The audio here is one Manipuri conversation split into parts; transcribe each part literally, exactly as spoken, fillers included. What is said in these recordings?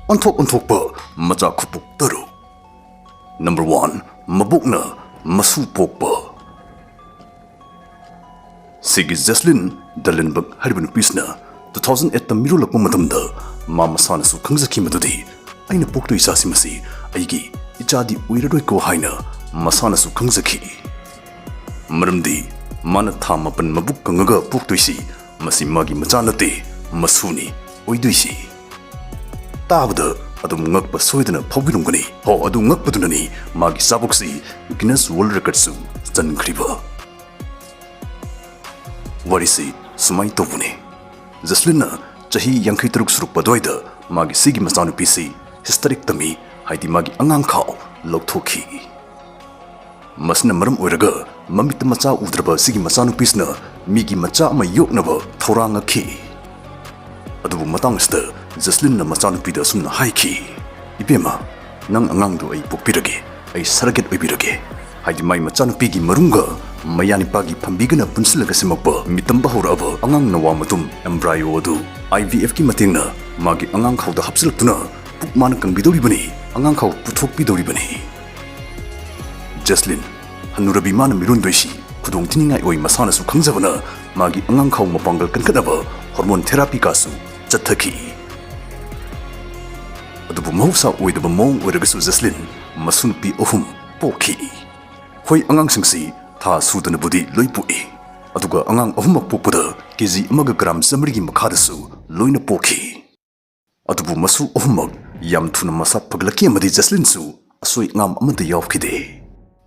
ꯑꯣꯟꯊꯣꯛ ꯑꯣꯟꯊꯣꯛꯄ ꯃꯆꯥ ꯈꯨꯄꯣꯛ ꯇꯔꯨꯛ꯫ ꯅꯝꯕꯔ ꯋꯥꯟ, ꯃꯕꯣꯛꯅ ꯃꯁꯨ ꯄꯣꯛꯄ꯫ ꯁꯤꯒꯤ ꯖꯦꯁꯂꯤꯟ ꯗꯂꯦꯟꯕꯛ ꯍꯥꯏꯔꯤꯕ ꯅꯨꯄꯤꯁꯤꯅ ꯇꯨ ꯊꯥꯎꯖꯟ ꯑꯩꯠꯇ ꯃꯤꯔꯣꯜꯂꯛꯄ ꯃꯇꯝꯗ ꯃꯥ ꯃꯁꯥꯅꯁꯨ ꯈꯪꯖꯈꯤ ꯃꯗꯨꯗꯤ ꯑꯩꯅ ꯄꯣꯛꯇꯣꯏ ꯏꯆꯥꯁꯤ ꯃꯁꯤ ꯑꯩꯒꯤ ꯏꯆꯥꯗꯤ ꯑꯣꯏꯔꯔꯣꯏꯀꯣ ꯍꯥꯏꯅ ꯃꯁꯥꯅꯁꯨ ꯈꯪꯖꯈꯤ꯫ ꯃꯔꯝꯗꯤ ꯃꯥꯅ ꯊꯥ ꯃꯥꯄꯟ ꯃꯕꯨꯛ ꯀꯪꯉꯒ ꯄꯣꯛꯇꯣꯏꯁꯤ ꯃꯁꯤ ꯃꯥꯒꯤ ꯃꯆꯥ ꯅꯠꯇꯦ, ꯃꯁꯨꯅꯤ ꯑꯣꯏꯗꯣꯏꯁꯤ꯫ ꯇꯥꯕꯗ ꯑꯗꯨꯝ ꯉꯛꯄ ꯁꯣꯏꯗꯅ ꯐꯥꯎꯕꯤꯔꯝꯒꯅꯤ꯫ ꯍꯣ, ꯑꯗꯨ ꯉꯛꯄꯗꯨꯅꯅꯤ ꯃꯥꯒꯤ ꯆꯥꯕꯣꯛꯁꯤ ꯒꯤꯅꯁ ꯋꯥꯔꯜꯗ ꯔꯦꯀꯣꯔꯗꯁꯨ ꯆꯟꯈ꯭ꯔꯤꯕ꯫ ꯋꯥꯔꯤꯁꯤ ꯁꯨꯃꯥꯏꯅ ꯇꯧꯕꯅꯤ꯫ ꯖꯁꯂꯤꯟꯅ ꯆꯍꯤ ꯌꯥꯡꯈꯩ ꯇꯔꯨꯛ ꯁꯨꯔꯛꯄ ꯑꯗꯨꯋꯥꯏꯗ ꯃꯥꯒꯤ ꯁꯤꯒꯤ ꯃꯆꯥꯅꯨꯄꯤꯁꯤ hysterectomy, ꯍꯥꯏꯗꯤ ꯃꯥꯒꯤ ꯑꯉꯥꯡꯈꯥꯎ ꯂꯧꯊꯣꯛꯈꯤ꯫ ꯃꯁꯤꯅ ꯃꯔꯝ ꯑꯣꯏꯔꯒ ꯃꯃꯤꯠꯇ ꯃꯆꯥ ꯎꯗ꯭ꯔꯕ ꯁꯤꯒꯤ ꯃꯆꯥꯅꯨꯄꯤꯁꯤꯅ ꯃꯤꯒꯤ ꯃꯆꯥ ꯑꯃ ꯌꯣꯛꯅꯕ ꯊꯧꯔꯥꯡꯉꯛꯈꯤ꯫ ꯑꯗꯨꯕꯨ ꯃꯇꯥꯡ ꯑꯁꯤꯗ ꯖꯁꯂꯤꯟꯅ ꯃꯆꯥꯅꯨꯄꯤꯗ ꯑꯁꯨꯝꯅ ꯍꯥꯏꯈꯤ, "ꯏꯕꯦꯝꯃ, ꯅꯪ ꯑꯉꯥꯡꯗꯨ ꯑꯩ ꯄꯣꯛꯄꯤꯔꯒꯦ, ꯑꯩ surrogate ꯑꯣꯏꯕꯤꯔꯒꯦ"꯫ ꯍꯥꯏꯗꯤ ꯃꯥꯏ ꯃꯆꯥꯅꯨꯄꯤꯒꯤ ꯃꯔꯨꯝꯒ ꯃꯌꯥꯅꯤꯄꯥꯒꯤ ꯐꯝꯕꯤꯒꯅ ꯄꯨꯟꯁꯤꯜꯂꯒ ꯁꯦꯝꯃꯛꯄ ꯃꯤꯇꯝꯕ ꯍꯧꯔꯛꯑꯕ ꯑꯉꯥꯡ ꯅꯋꯥ ꯃꯇꯨꯝ, embryo, ꯑꯗꯨ IVFꯀꯤ ꯃꯇꯦꯡꯅ ꯃꯥꯒꯤ ꯑꯉꯥꯡꯈꯥꯎꯗ ꯍꯥꯞꯆꯤꯜꯂꯛꯇꯨꯅ ꯄꯨꯛ ꯃꯥꯅ ꯀꯪꯕꯤꯗꯧꯔꯤꯕꯅꯤ, ꯑꯉꯥꯡꯈꯥꯎ ꯄꯨꯊꯣꯛꯄꯤꯗꯧꯔꯤꯕꯅꯤ꯫ ꯖꯦꯁꯂꯤꯟ, ꯍꯅꯨꯔꯕꯤ ꯃꯥꯅ ꯃꯤꯔꯣꯟꯗꯣꯏꯁꯤ ꯈꯨꯗꯣꯡ ꯊꯤꯅꯤꯡꯉꯥꯏ ꯑꯣꯏ ꯃꯁꯥꯅꯁꯨ ꯈꯪꯖꯕꯅ ꯃꯥꯒꯤ ꯑꯉꯥꯡꯈꯥꯎ ꯃꯄꯥꯡꯒꯜ ꯀꯟꯈꯠꯅꯕ hormone therapy ꯀꯥꯁꯨ ꯆꯠꯊꯈꯤ꯫ ꯑꯗꯨꯕꯨ ꯃꯍꯧꯁꯥ ꯑꯣꯏꯗꯕ ꯃꯑꯣꯡ ꯑꯣꯏꯔꯒꯁꯨ ꯖꯦꯁꯂꯤꯟ ꯃꯁꯨ ꯅꯨꯄꯤ ꯑꯍꯨꯝ ꯄꯣꯛꯈꯤ꯫ ꯍꯣꯏ, ꯑꯉꯥꯡꯁꯤꯡꯁꯤ ꯊꯥ ꯁꯨꯗꯅꯕꯨꯗꯤ ꯂꯣꯏ ꯄꯣꯛꯏ, ꯑꯗꯨꯒ ꯑꯉꯥꯡ ꯑꯍꯨꯝꯃꯛ ꯄꯣꯛꯄꯗ ꯀꯦ ꯖꯤ ꯑꯃꯒ ꯒ꯭ꯔꯥꯝ ꯆꯥꯃꯔꯤꯒꯤ ꯃꯈꯥꯗꯁꯨ ꯂꯣꯏꯅ ꯄꯣꯛꯈꯤ꯫ ꯑꯗꯨꯕꯨ ꯃꯁꯨ ꯑꯍꯨꯝꯃꯛ ꯌꯥꯝ ꯊꯨꯅ ꯃꯁꯥ ꯐꯒꯠꯂꯛꯈꯤ ꯑꯃꯗꯤ ꯖꯁꯂꯤꯟꯁꯨ ꯑꯁꯣꯏ ꯑꯉꯥꯝ ꯑꯃꯠꯇ ꯌꯥꯎꯈꯤꯗꯦ꯫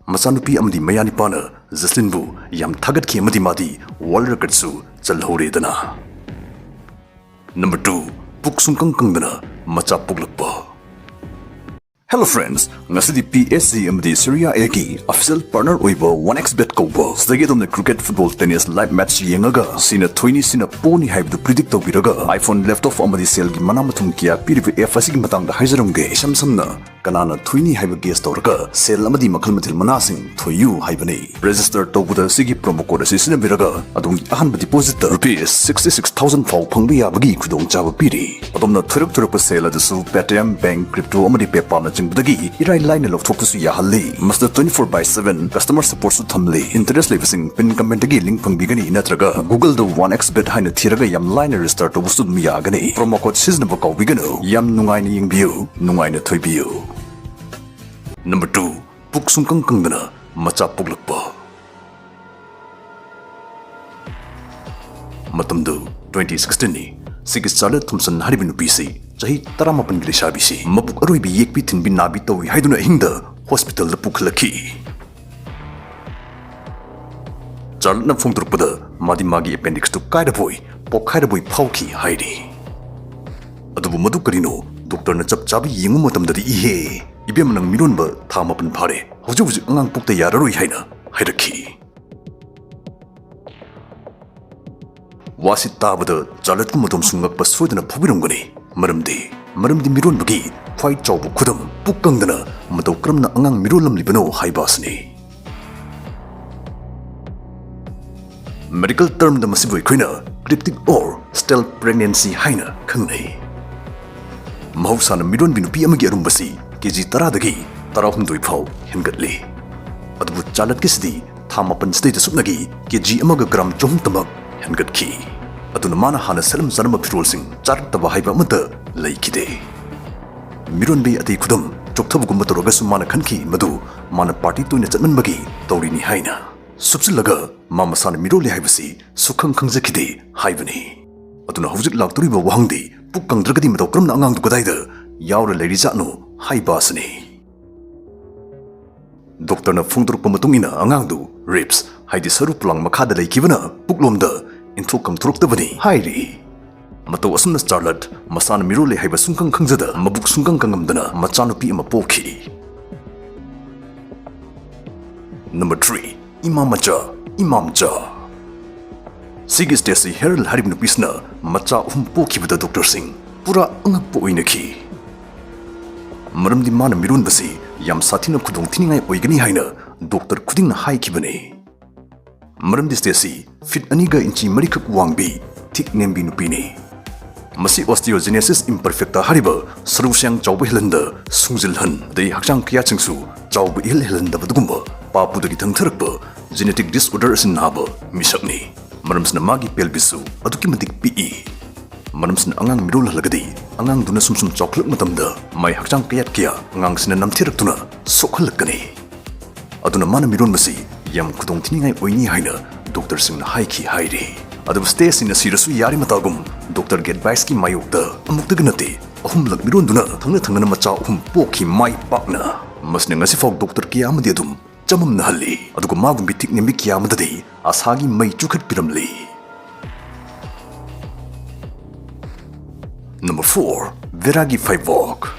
ꯃꯆꯥꯅꯨꯄꯤ ꯑꯃꯗꯤ ꯃꯌꯥꯅꯤꯄꯥꯅ ꯖꯁꯂꯤꯟꯕꯨ ꯌꯥꯝ ꯊꯥꯒꯠꯈꯤ ꯑꯃꯗꯤ ꯃꯥꯗꯤ ꯋꯥꯔꯜꯗ ꯔꯦꯀꯣꯔꯗꯁꯨ ꯆꯜꯍꯧꯔꯦꯗꯅ꯫ ꯅꯝꯕꯔ ꯇꯨ, ꯄꯨꯛ ꯁꯨꯡꯀꯪ ꯀꯪꯗꯅ ꯃꯆꯥ ꯄꯣꯛꯂꯛꯄ꯫ Hello friends, ꯉꯁꯤꯗꯤ P S G ꯑꯃꯗꯤ Serie Aꯒꯤ official partner ꯑꯣꯏꯕ one X bet ꯀꯧꯕ ꯁꯤꯗꯒꯤ ꯑꯗꯣꯝꯅ cricket, football, tennis live match ꯌꯦꯡꯉꯒ ꯁꯤꯅ ꯊꯣꯏꯅꯤ, ꯁꯤꯅ ꯄꯣꯅꯤ ꯍꯥꯏꯕꯗꯨ predict ꯇꯧꯕꯤꯔꯒ iPhone laptop ꯑꯃꯗꯤ ꯁꯦꯜꯒꯤ ꯃꯅꯥ ꯃꯊꯨꯝ ꯀꯌꯥ ꯄꯤꯔꯤꯕ app ꯑꯁꯤꯒꯤ ꯃꯇꯥꯡꯗ ꯍꯥꯏꯖꯔꯝꯒꯦ꯫ ꯏꯁꯝ ꯁꯝꯅ ꯀꯅꯥꯅ ꯊꯣꯏꯅꯤ ꯍꯥꯏꯕ guess ꯇꯧꯔꯒ ꯁꯦꯜ ꯑꯃꯗꯤ ꯃꯈꯜ ꯃꯊꯦꯜ ꯃꯅꯥꯁꯤꯡ ꯊꯣꯏꯌꯨ ꯍꯥꯏꯕꯅꯤ꯫ Register ꯇꯧꯕꯗ ꯑꯁꯤꯒꯤ promo code ꯑꯁꯤ ꯁꯤꯖꯤꯟꯅꯕꯤꯔꯒ ꯑꯗꯣꯝꯒꯤ ꯑꯍꯥꯟꯕ depositꯇ rupees sixty six thousand ꯐꯥꯎ ꯐꯪꯕ ꯌꯥꯕꯒꯤ ꯈꯨꯗꯣꯡꯆꯥꯕ ꯄꯤꯔꯤ꯫ ꯑꯗꯣꯝꯅ ꯊꯣꯏꯔꯛ ꯊꯣꯏꯔꯛꯄ ꯁꯦꯜ ꯑꯗꯨꯁꯨ Paytm, bank, crypto ꯑꯃꯗꯤ PayPalꯅꯆꯤꯡꯕꯗꯒꯤ ꯏꯔꯥꯏ ꯂꯥꯏꯅ ꯂꯧꯊꯣꯛꯄꯁꯨ ꯌꯥꯍꯜꯂꯤ꯫ ꯃꯁꯤꯗ twenty four by seven customer supportꯁꯨ ꯊꯝꯂꯤ꯫ Interest ꯂꯩꯕꯁꯤꯡ pin commentꯇꯒꯤ link ꯐꯪꯕꯤꯒꯅꯤ, ꯅꯠꯇ꯭ꯔꯒ Googleꯗ one X bet ꯍꯥꯏꯅ ꯊꯤꯔꯒ ꯌꯥꯝ ꯂꯥꯏꯅ register ꯇꯧꯕꯁꯨ ꯑꯗꯨꯝ ꯌꯥꯒꯅꯤ꯫ Promo code ꯁꯤꯖꯤꯟꯅꯕ ꯀꯥꯎꯕꯤꯒꯅꯨ꯫ ꯌꯥꯝ ꯅꯨꯡꯉꯥꯏꯅ ꯌꯦꯡꯕꯤꯌꯨ, ꯅꯨꯡꯉꯥꯏꯅ ꯊꯣꯏꯕꯤꯌꯨ꯫ Number two, ꯄꯨꯛ ꯁꯨꯡꯀꯪ ꯀꯪꯗꯅ ꯃꯆꯥ ꯄꯣꯛꯂꯛꯄ꯫ ꯃꯇꯝꯗꯨ twenty sixteenꯅꯤ꯫ ꯁꯤꯒꯤ Charlotte Thompson ꯍꯥꯏꯔꯤꯕ ꯅꯨꯄꯤꯁꯤ ꯆꯍꯤ ꯇꯔꯥꯃꯥꯄꯟꯒꯤ ꯂꯩꯁꯥꯕꯤꯁꯤ ꯃꯕꯨꯛ ꯑꯔꯣꯏꯕꯤ ꯌꯦꯛꯄꯤ ꯊꯤꯟꯕꯤ ꯅꯥꯕꯤ ꯇꯧꯏ ꯍꯥꯏꯗꯨꯅ ꯑꯍꯤꯡꯗ hospitalꯗ ꯄꯨꯈꯠꯂꯛꯈꯤ꯫ Charlotteꯅ ꯐꯣꯡꯗꯣꯔꯛꯄꯗ ꯃꯥꯗꯤ ꯃꯥꯒꯤ appendixꯇꯨ ꯀꯥꯏꯔꯕꯣꯏ ꯄꯣꯛꯈꯥꯏꯔꯕꯣꯏ ꯐꯥꯎꯈꯤ ꯍꯥꯏꯔꯤ꯫ ꯑꯗꯨꯕꯨ ꯃꯗꯨ ꯀꯔꯤꯅꯣ doctorꯅ ꯆꯞ ꯆꯥꯕ ꯌꯦꯡꯕ ꯃꯇꯝꯗꯗꯤ, "ꯏꯍꯦ, ꯏꯕꯦꯝꯃ ꯅꯪ ꯃꯤꯔꯣꯟꯕ ꯊꯥ ꯃꯥꯄꯟ ꯐꯥꯔꯦ, ꯍꯧꯖꯤꯛ ꯍꯧꯖꯤꯛ ꯑꯉꯥꯡ ꯄꯣꯛꯇ ꯌꯥꯔꯔꯣꯏ" ꯍꯥꯏꯅ ꯍꯥꯏꯔꯛꯈꯤ꯫ ꯋꯥꯁꯤ ꯇꯥꯕꯗ Charlotteꯀꯨꯝꯕ ꯑꯗꯣꯝꯁꯨ ꯉꯛꯄ ꯁꯣꯏꯗꯅ ꯐꯥꯎꯕꯤꯔꯝꯒꯅꯤ꯫ ꯃꯔꯝꯗꯤ, ꯃꯔꯝꯗꯤ ꯃꯤꯔꯣꯟꯕꯒꯤ ꯈ꯭ꯋꯥꯏ ꯆꯥꯎꯕ ꯈꯨꯗꯝ ꯄꯨꯛ ꯀꯪꯗꯅ ꯃꯇꯧ ꯀꯔꯝꯅ ꯑꯉꯥꯡ ꯃꯤꯔꯣꯜꯂꯝꯂꯤꯕꯅꯣ ꯍꯥꯏꯕ ꯑꯁꯤꯅꯤ꯫ Medical termꯗ ꯃꯁꯤꯕꯨ ꯑꯩꯈꯣꯏꯅ cryptic or stealth pregnancy ꯍꯥꯏꯅ ꯈꯪꯅꯩ꯫ ꯃꯍꯧꯁꯥꯅ ꯃꯤꯔꯣꯟꯕꯤ ꯅꯨꯄꯤ ꯑꯃꯒꯤ ꯑꯔꯨꯝꯕꯁꯤ ꯀꯦꯖꯤ ꯇꯔꯥꯗꯒꯤ ꯇꯔꯥꯍꯨꯝꯗꯣꯏ ꯐꯥꯎ ꯍꯦꯟꯒꯠꯂꯤ꯫ ꯑꯗꯨꯕꯨ Charlotteꯀꯤꯁꯤꯗꯤ ꯊꯥ ꯃꯥꯄꯟꯁꯤꯗꯩꯗ ꯁꯨꯞꯅꯒꯤ ꯀꯦꯖꯤ ꯑꯃꯒ ꯒ꯭ꯔꯥꯝ ꯆꯍꯨꯝꯇꯃꯛ ꯍꯦꯟꯒꯠꯈꯤ꯫ ꯑꯗꯨꯅ ꯃꯥꯅ ꯍꯥꯟꯅ ꯁꯦꯠꯂꯝ ꯆꯥꯔꯝꯕ ꯐꯤꯔꯣꯜꯁꯤꯡ ꯆꯥꯔꯛꯇꯕ ꯍꯥꯏꯕ ꯑꯃꯠꯇ ꯂꯩꯈꯤꯗꯦ꯫ ꯃꯤꯔꯣꯟꯕꯤ ꯑꯇꯩ ꯈꯨꯗꯝ ꯆꯣꯛꯊꯕꯒꯨꯝꯕ ꯇꯧꯔꯒꯁꯨ ꯃꯥꯅ ꯈꯟꯈꯤ ꯃꯗꯨ ꯃꯥꯅ party ꯇꯣꯏꯅ ꯆꯠꯃꯟꯕꯒꯤ ꯇꯧꯔꯤꯅꯤ ꯍꯥꯏꯅ꯫ ꯁꯨꯞꯆꯤꯜꯂꯒ ꯃꯥ ꯃꯁꯥꯅ ꯃꯤꯔꯣꯜꯂꯤ ꯍꯥꯏꯕꯁꯤ ꯁꯨꯈꯪ ꯈꯪꯖꯈꯤꯗꯦ ꯍꯥꯏꯕꯅꯤ꯫ ꯑꯗꯨꯅ ꯍꯧꯖꯤꯛ ꯂꯥꯛꯇꯧꯔꯤꯕ ꯋꯥꯍꯪꯗꯤ, ꯄꯨꯛ ꯀꯪꯗ꯭ꯔꯒꯗꯤ ꯃꯇꯧ ꯀꯔꯝꯅ ꯑꯉꯥꯡꯗꯨ ꯀꯗꯥꯏꯗ ꯌꯥꯎꯔ ꯂꯩꯔꯤꯖꯥꯠꯅꯣ ꯍꯥꯏꯕ ꯑꯁꯤꯅꯤ꯫ Doctorꯅ ꯐꯣꯡꯗꯣꯔꯛꯄ ꯃꯇꯨꯡ ꯏꯟꯅ ꯑꯉꯥꯡꯗꯨ ribs, ꯍꯥꯏꯗꯤ ꯁꯔꯨ ꯄꯣꯂꯥꯡ ꯃꯈꯥꯗ ꯂꯩꯈꯤꯕꯅ ꯄꯨꯛꯂꯣꯝꯗ ꯏꯟꯊꯣꯛ ꯀꯪꯊꯣꯔꯛꯇꯕꯅꯤ ꯍꯥꯏꯔꯤ꯫ ꯃꯇꯧ ꯑꯁꯨꯝꯅ ꯆꯥꯔꯂꯠ ꯃꯁꯥꯅ ꯃꯤꯔꯣꯜꯂꯦ ꯍꯥꯏꯕ ꯁꯨꯡꯈꯪ ꯈꯪꯖꯗ ꯃꯕꯨꯛ ꯁꯨꯡꯀꯪ ꯀꯪꯉꯝꯗꯅ ꯃꯆꯥꯅꯨꯄꯤ ꯑꯃ ꯄꯣꯛꯈꯤ꯫ Number three, ꯏꯃꯥ ꯃꯆꯥ, ꯏꯃꯥ ꯃꯆꯥ꯫ ꯁꯤꯒꯤ ꯁ꯭ꯇꯦꯁꯤ ꯍꯦꯔꯜ ꯍꯥꯏꯔꯤꯕ ꯅꯨꯄꯤꯁꯤꯅ ꯃꯆꯥ ꯑꯍꯨꯝ ꯄꯣꯛꯈꯤꯕꯗ ꯗꯣꯛꯇꯔꯁꯤꯡ ꯄꯨꯔꯥ ꯑꯉꯛꯄ ꯑꯣꯏꯅꯈꯤ꯫ ꯃꯔꯝꯗꯤ ꯃꯥꯅ ꯃꯤꯔꯣꯟꯕꯁꯤ ꯌꯥꯝ ꯁꯥꯊꯤꯅ ꯈꯨꯗꯣꯡ ꯊꯤꯅꯤꯡꯉꯥꯏ ꯑꯣꯏꯒꯅꯤ ꯍꯥꯏꯅ ꯗꯣꯛꯇꯔ ꯈꯨꯗꯤꯡꯅ ꯍꯥꯏꯈꯤꯕꯅꯤ꯫ ꯃꯔꯝꯗꯤ ꯁ꯭ꯇꯦꯁꯤ ꯐꯤꯠ ꯑꯅꯤꯒ ꯏꯟꯆꯤ ꯃꯔꯤꯈꯛ ꯋꯥꯡꯕꯤ, ꯊꯤꯛ ꯅꯦꯝꯕꯤ ꯅꯨꯄꯤꯅꯤ꯫ ꯃꯁꯤ osteogenesis imperfecta ꯍꯥꯏꯔꯤꯕ ꯁꯔꯨ ꯁꯌꯥꯡ ꯆꯥꯎꯕ ꯍꯦꯜꯍꯟꯗ, ꯁꯨꯡꯖꯤꯜꯍꯟ, ꯑꯗꯩ ꯍꯛꯆꯥꯡ ꯀꯌꯥꯠꯁꯤꯡꯁꯨ ꯆꯥꯎꯕ ꯏꯍꯦꯜ ꯍꯦꯜꯍꯟꯗꯕ ꯑꯗꯨꯒꯨꯝꯕ ꯄꯥꯄꯨꯗꯒꯤ ꯊꯪꯊꯔꯛꯄ genetic disorder ꯑꯁꯤ ꯅꯥꯕ ꯃꯤꯁꯛꯅꯤ꯫ ꯃꯔꯝꯁꯤꯅ ꯃꯥꯒꯤ pelvis ꯁꯨ ꯑꯗꯨꯛꯀꯤ ꯃꯇꯤꯛ ꯄꯤꯛꯏ꯫ ꯃꯔꯝꯁꯤꯅ ꯑꯉꯥꯡ ꯃꯤꯔꯣꯜꯍꯜꯂꯒꯗꯤ ꯑꯉꯥꯡꯗꯨꯅ ꯁꯨꯝ ꯁꯨꯝ ꯆꯥꯎꯈꯠꯂꯛꯄ ꯃꯇꯝꯗ ꯃꯥꯏ ꯍꯛꯆꯥꯡ ꯀꯌꯥꯠ ꯀꯌꯥ ꯑꯉꯥꯡꯁꯤꯅ ꯅꯝꯊꯤꯔꯛꯇꯨꯅ ꯁꯣꯛꯍꯜꯂꯛꯀꯅꯤ꯫ ꯑꯗꯨꯅ ꯃꯥꯅ ꯃꯤꯔꯣꯟꯕꯁꯤ ꯌꯥꯝ ꯈꯨꯗꯣꯡ ꯊꯤꯅꯤꯡꯉꯥꯏ ꯑꯣꯏꯅꯤ ꯍꯥꯏꯅ ꯗꯣꯛꯇꯔꯁꯤꯡꯅ ꯍꯥꯏꯈꯤ ꯍꯥꯏꯔꯤ꯫ ꯑꯗꯨꯕꯨ ꯁ꯭ꯇꯦꯁꯤꯅ ꯁꯤꯔꯁꯨ ꯌꯥꯔꯦ ꯃꯇꯥꯒꯨꯝ ꯗꯣꯛꯇꯔꯒꯤ advice ꯀꯤ ꯃꯥꯌꯣꯛꯇ ꯑꯃꯨꯛꯇꯒ ꯅꯠꯇꯦ, ꯑꯍꯨꯝꯂꯛ ꯃꯤꯔꯣꯟꯗꯨꯅ ꯊꯪꯅ ꯊꯪꯅꯅ ꯃꯆꯥ ꯑꯍꯨꯝ ꯄꯣꯛꯈꯤ ꯃꯥꯏ ꯄꯥꯛꯅ꯫ ꯃꯁꯤꯅ ꯉꯁꯤꯐꯥꯎ ꯗꯣꯛꯇꯔ ꯀꯌꯥ ꯑꯃꯗꯤ ꯑꯗꯨꯝ ꯆꯃꯝꯅꯍꯜꯂꯤ꯫ ꯑꯗꯨꯒ ꯃꯥꯒꯨꯝꯕꯤ ꯊꯤꯛ ꯅꯦꯝꯕꯤ ꯀꯌꯥ ꯑꯃꯗꯗꯤ ꯑꯁꯥꯒꯤ ꯃꯩ ꯆꯨꯈꯠꯄꯤꯔꯝꯂꯤ꯫ Number four, ꯚꯦꯔꯥꯒꯤ ꯐꯩꯕꯣꯛ꯫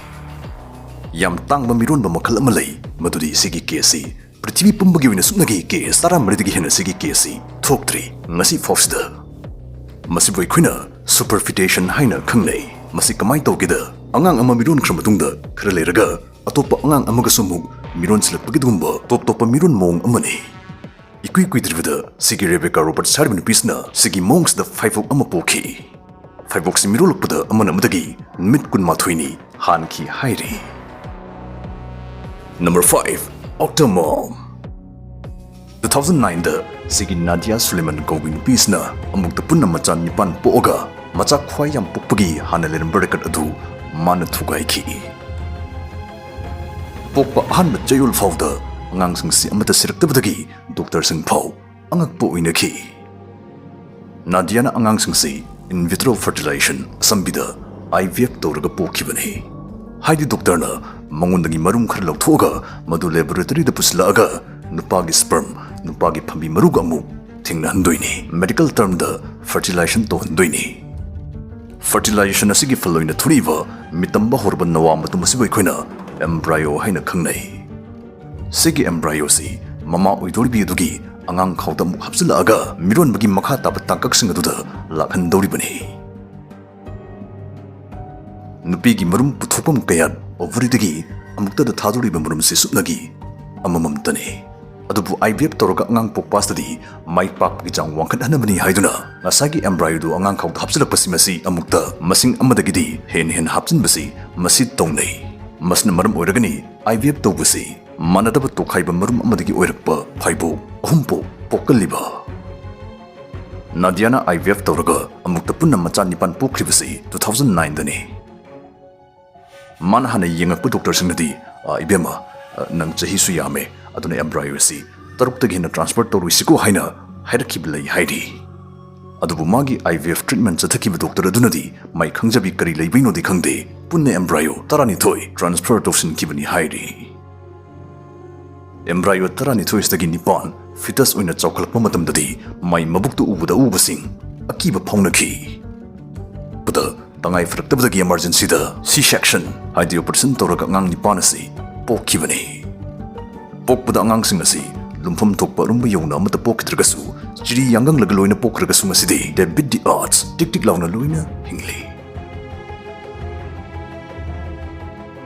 ꯌꯥꯝ ꯇꯥꯡꯕ ꯃꯤꯔꯣꯟꯕ ꯃꯈꯜ ꯑꯃ ꯂꯩ, ꯃꯗꯨꯗꯤ ꯁꯤꯒꯤ case ꯁꯤ ꯄ꯭ꯔꯤꯊꯤꯕꯤ ꯄꯨꯝꯕꯒꯤ ꯑꯣꯏꯅ ꯁꯨꯞꯅꯒꯤ case ꯇꯔꯥꯃꯔꯤꯗꯒꯤ ꯍꯦꯟꯅ ꯁꯤꯒꯤ case ꯁꯤ ꯊꯣꯛꯇ꯭ꯔꯤ ꯉꯁꯤ ꯐꯥꯎꯁꯤꯗ꯫ ꯃꯁꯤꯕꯨ ꯑꯩꯈꯣꯏꯅ superfetation ꯍꯥꯏꯅ ꯈꯪꯅꯩ꯫ ꯃꯁꯤ ꯀꯃꯥꯏꯅ ꯇꯧꯒꯦꯗ, ꯑꯉꯥꯡ ꯑꯃ ꯃꯤꯔꯣꯟꯈ꯭ꯔ ꯃꯇꯨꯡꯗ ꯈꯔ ꯂꯩꯔꯒ ꯑꯇꯣꯞꯄ ꯑꯉꯥꯡ ꯑꯃꯒꯁꯨ ꯑꯃꯨꯛ ꯃꯤꯔꯣꯟꯁꯤꯜꯂꯛꯄꯒꯤꯗꯨꯒꯨꯝꯕ ꯇꯣꯞ ꯇꯣꯞꯄ ꯃꯤꯔꯣꯟ ꯃꯑꯣꯡ ꯑꯃꯅꯤ꯫ ꯏꯀꯨꯏ ꯀꯨꯏꯗ꯭ꯔꯤꯕꯗ ꯁꯤꯒꯤ ꯔꯦꯕꯦꯀꯥ ꯔꯣꯕꯔꯠꯁ ꯍꯥꯏꯔꯤꯕ ꯅꯨꯄꯤꯁꯤꯅ ꯁꯤꯒꯤ ꯃꯑꯣꯡꯁꯤꯗ ꯐꯩꯕꯣꯛ ꯑꯃ ꯄꯣꯛꯈꯤ꯫ ꯐꯩꯕꯣꯛꯁꯤ ꯃꯤꯔꯣꯜꯂꯛꯄꯗ ꯑꯃꯅ ꯑꯃꯗꯒꯤ ꯅꯨꯃꯤꯠ ꯀꯨꯟꯃꯥꯊꯣꯏꯅꯤ ꯍꯥꯟꯈꯤ ꯍꯥꯏꯔꯤ꯫ Number five, Octomom꯫ Two thousand nine ꯗ ꯁꯤꯒꯤ ꯅꯥꯗꯤꯌꯥ ꯁꯨꯂꯦꯃꯟ ꯀꯧꯕꯤ ꯅꯨꯄꯤꯁꯤꯅ ꯑꯃꯨꯛꯇ ꯄꯨꯟꯅ ꯃꯆꯥ ꯅꯤꯄꯥꯟ ꯄꯣꯛꯑꯒ ꯃꯆꯥ ꯈ꯭ꯋꯥꯏ ꯌꯥꯝ ꯄꯣꯛꯄꯒꯤ ꯍꯥꯟꯅ ꯂꯩꯔꯝꯕ record ꯑꯗꯨ ꯃꯥꯅ ꯊꯨꯒꯥꯏꯈꯤ꯫ ꯄꯣꯛꯄ ꯑꯍꯥꯟꯕ ꯆꯌꯣꯜ ꯐꯥꯎꯗ ꯑꯉꯥꯡꯁꯤꯡꯁꯤ ꯑꯃꯠꯇ ꯁꯤꯔꯛꯇꯕꯗꯒꯤ ꯗꯣꯛꯇꯔꯁꯤꯡ ꯐꯥꯎ ꯑꯉꯛꯄ ꯑꯣꯏꯅꯈꯤ꯫ ꯅꯥꯗꯤꯌꯥꯅ ꯑꯉꯥꯡꯁꯤꯡꯁꯤ in vitro fertilization, ꯑꯁꯝꯕꯤꯗ I V F ꯇꯧꯔꯒ ꯄꯣꯛꯈꯤꯕꯅꯤ꯫ ꯍꯥꯏꯗꯤ ꯗꯣꯛꯇꯔꯅ ꯃꯉꯣꯟꯗꯒꯤ ꯃꯔꯨꯝ ꯈꯔ ꯂꯧꯊꯣꯛꯑꯒ ꯃꯗꯨ laboratory ꯗ ꯄꯨꯁꯤꯜꯂꯛꯑꯒ ꯅꯨꯄꯥꯒꯤ sperm, ꯅꯨꯄꯥꯒꯤ ꯐꯝꯕꯤ ꯃꯔꯨꯒ ꯑꯃꯨꯛ ꯊꯦꯡꯅꯍꯟꯗꯣꯏꯅꯤ꯫ Medical term ꯗ fertilization ꯇꯧꯍꯟꯗꯣꯏꯅꯤ꯫ Fertilization ꯑꯁꯤꯒꯤ ꯐꯜ ꯑꯣꯏꯅ ꯊꯣꯛꯂꯤꯕ ꯃꯤꯇꯝꯕ ꯍꯧꯔꯕ ꯅꯋꯥ ꯃꯇꯨꯝ ꯑꯁꯤꯕꯨ ꯑꯩꯈꯣꯏꯅ embryo ꯍꯥꯏꯅ ꯈꯪꯅꯩ꯫ ꯁꯤꯒꯤ embryo ꯑꯁꯤ ꯃꯃꯥ ꯑꯣꯏꯗꯧꯔꯤꯕꯤ ꯑꯗꯨꯒꯤ ꯑꯉꯥꯡ ꯈꯥꯎꯗ ꯑꯃꯨꯛ ꯍꯥꯞꯆꯤꯜꯂꯛꯑꯒ ꯃꯤꯔꯣꯟꯕꯒꯤ ꯃꯈꯥ ꯇꯥꯕ ꯇꯥꯡꯀꯛꯁꯤꯡ ꯑꯗꯨꯗ ꯂꯥꯛꯍꯟꯗꯧꯔꯤꯕꯅꯤ꯫ ꯅꯨꯄꯤꯒꯤ ꯃꯔꯨꯝ ꯄꯨꯊꯣꯛꯐꯝ ꯀꯌꯥꯠ ovary ꯗꯒꯤ ꯑꯃꯨꯛꯇꯗ ꯊꯥꯗꯣꯔꯤꯕ ꯃꯔꯨꯝꯁꯤ ꯁꯨꯞꯅꯒꯤ ꯑꯃꯃꯝꯇꯅꯤ꯫ ꯑꯗꯨꯕꯨ I V F ꯇꯧꯔꯒ ꯑꯉꯥꯡ ꯄꯣꯛꯄ ꯑꯁꯤꯗꯤ ꯃꯥꯏ ꯄꯥꯛꯄꯒꯤ ꯆꯥꯡ ꯋꯥꯡꯈꯠꯍꯟꯅꯕꯅꯤ ꯍꯥꯏꯗꯨꯅ ꯉꯁꯥꯏꯒꯤ embryo ꯗꯨ ꯑꯉꯥꯡ ꯈꯥꯎꯗ ꯍꯥꯞꯆꯤꯜꯂꯛꯄꯁꯤ ꯃꯁꯤ ꯑꯃꯨꯛꯇ ꯃꯁꯤꯡ ꯑꯃꯗꯒꯤꯗꯤ ꯍꯦꯟꯅ ꯍꯦꯟꯅ ꯍꯥꯞꯆꯤꯟꯕꯁꯤ ꯃꯁꯤ ꯇꯧꯅꯩ꯫ ꯃꯁꯤꯅ ꯃꯔꯝ ꯑꯣꯏꯔꯒꯅꯤ I V F ꯇꯧꯕꯁꯤ ꯃꯥꯟꯅꯗꯕ ꯇꯣꯈꯥꯏꯕ ꯃꯔꯨꯝ ꯑꯃꯗꯒꯤ ꯑꯣꯏꯔꯛꯄ ꯐꯥꯏꯕꯣꯛ ꯑꯍꯨꯝ ꯄꯣꯛ ꯄꯣꯛꯀꯜꯂꯤꯕ꯫ ꯅꯥꯗꯤꯌꯥꯅ I V F ꯇꯧꯔꯒ ꯑꯃꯨꯛꯇ ꯄꯨꯟꯅ ꯃꯆꯥ ꯅꯤꯄꯥꯟ ꯄꯣꯛꯈ꯭ꯔꯤꯕꯁꯤ two thousand nine ꯗꯅꯤ꯫ ꯃꯥꯅ ꯍꯥꯟꯅ ꯌꯦꯡꯉꯛꯄ ꯗꯣꯛꯇꯔꯁꯤꯡꯅꯗꯤ, "ꯑ, ꯏꯕꯦꯝꯃ, ꯑ, ꯅꯪ ꯆꯍꯤꯁꯨ ꯌꯥꯝꯃꯦ, ꯑꯗꯨꯅ embryo ꯑꯁꯤ ꯇꯔꯨꯛꯇꯒꯤ ꯍꯦꯟꯅ transfer ꯇꯧꯔꯣꯏꯁꯤꯀꯣ" ꯍꯥꯏꯅ ꯍꯥꯏꯔꯛꯈꯤꯕ ꯂꯩ ꯍꯥꯏꯔꯤ꯫ ꯑꯗꯨꯕꯨ ꯃꯥꯒꯤ I V F treatment ꯆꯠꯊꯈꯤꯕ ꯗꯣꯛꯇꯔ ꯑꯗꯨꯅꯗꯤ ꯃꯥꯏ ꯈꯪꯖꯕꯤ ꯀꯔꯤ ꯂꯩꯕꯩꯅꯣꯗꯤ ꯈꯪꯗꯦ, ꯄꯨꯟꯅ embryo ꯇꯔꯥꯅꯤꯊꯣꯏ transfer ꯇꯧꯁꯤꯟꯈꯤꯕꯅꯤ ꯍꯥꯏꯔꯤ꯫ Embryo ꯇꯔꯥꯅꯤꯊꯣꯏꯁꯤꯗꯒꯤ ꯅꯤꯄꯥꯟ fetus ꯑꯣꯏꯅ ꯆꯥꯎꯈꯠꯂꯛꯄ ꯃꯇꯝꯗꯗꯤ ꯃꯥꯏ ꯃꯕꯨꯛꯇꯨ ꯎꯕꯗ ꯎꯕꯁꯤꯡ ꯑꯀꯤꯕ ꯐꯥꯎꯅꯈꯤ꯫ ꯄꯗ ꯇꯉꯥꯏ ꯐꯔꯛꯇꯕꯗꯒꯤ emergency ꯗ C section ꯍꯥꯏꯗꯤ operation ꯇꯧꯔꯒ ꯑꯉꯥꯡ ꯅꯤꯄꯥꯟ ꯑꯁꯤ ꯄꯣꯛꯈꯤꯕꯅꯤ꯫ ꯄꯣꯛꯄꯗ ꯑꯉꯥꯡꯁꯤꯡ ꯑꯁꯤ ꯂꯨꯝꯐꯝ ꯊꯣꯛꯄ ꯑꯔꯨꯝꯕ ꯌꯧꯅ ꯑꯃꯠꯇ ꯄꯣꯛꯈꯤꯗ꯭ꯔꯒꯁꯨ, ꯆꯤꯔꯤ ꯌꯥꯡꯒꯪꯂꯒ ꯂꯣꯏꯅ ꯄꯣꯛꯈ꯭ꯔꯒꯁꯨ ꯉꯁꯤꯗꯤ they beat the odds, ꯇꯤꯛ ꯇꯤꯛ ꯂꯥꯎꯅ ꯂꯣꯏꯅ ꯍꯤꯡꯂꯤ꯫